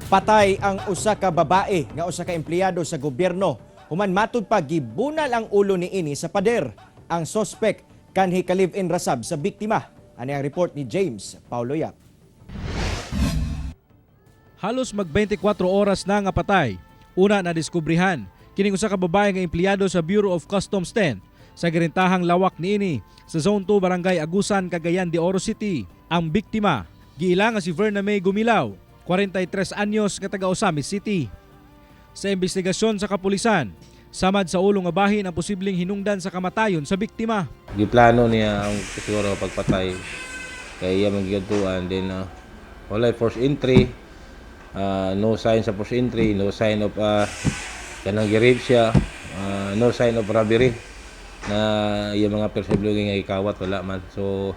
Patay ang usa ka babae nga usa ka empleyado sa gobyerno. Human matud pa gibunal ang ulo niini sa pader. Ang sospek kanhi ka-live-in ra sab sa biktima. Ani ang report ni James Paulo Yap. Halos mag 24 oras na nga patay. Una na diskubrihan kining usa ka babae nga empleyado sa Bureau of Customs 10 sa girentahang lawak niini sa Zone 2, Barangay Agusan, Cagayan de Oro City. Ang biktima giila nga si Verna May Gumilaw, 43 anyos, nga taga Ozamiz City. Sa investigasyon sa kapulisan, samad sa ulo nga bahin ang posibleng hinungdan sa kamatayon sa biktima. Giplano niya ang siguro pagpatay kay iya man gigadtuan. Then walay force entry, no sign sa force entry, no sign of kanang gi-rape siya, no sign of robbery na iya mga persible nga gikawat, wala man. So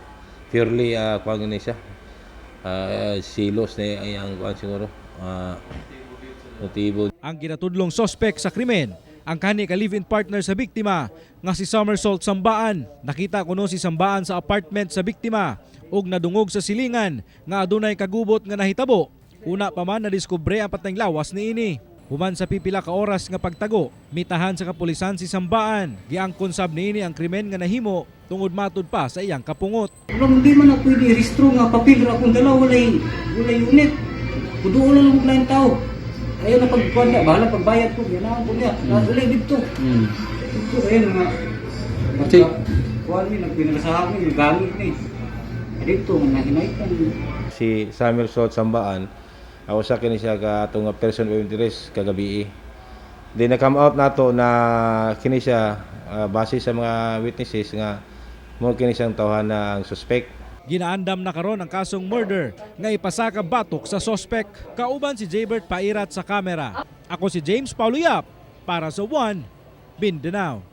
purely kuan ni siya, silos na iyang kuan siguro, motibo. Ang ginatudlong sospek sa krimen, ang kani ka live-in partner sa biktima nga si Somersault Sambaan. Nakita kuno si Sambaan sa apartment sa biktima ug nadungog sa silingan nga adunay kagubot nga nahitabo. Una pa man nadiskubre ang patayng lawas niini. Human sa pipila ka oras nga pagtago, mitahan sa kapulisan si Sambaan. Giangkon sab niini ang krimen nga nahimo tungod matud pa sa iyang kapungot. Wala, hindi man na pwede rehistro nga papel ra akong dala, walay unit. Kuduol lang og lain tao. Ayaw na pagkuan na, bahala pagbayad ko, ganahan ko niya. Walay dito. Dito ayun nga. Si- Kuan mi nagpinarasahan mi gamit ni. Dito nga hinaytan. Si Samuel Sot Sambaan ako sa kini siya ka atong nga person of interest kagabi. Then na come out nato na kini siya, base sa mga witnesses nga mo kini siyang tawhan na ang suspect. Ginaandam na karon ang kasong murder nga ipasaka batok sa sospek. Kauban si Jaybert Pairat sa kamera. Ako si James Paulo Yap para sa One Mindanao.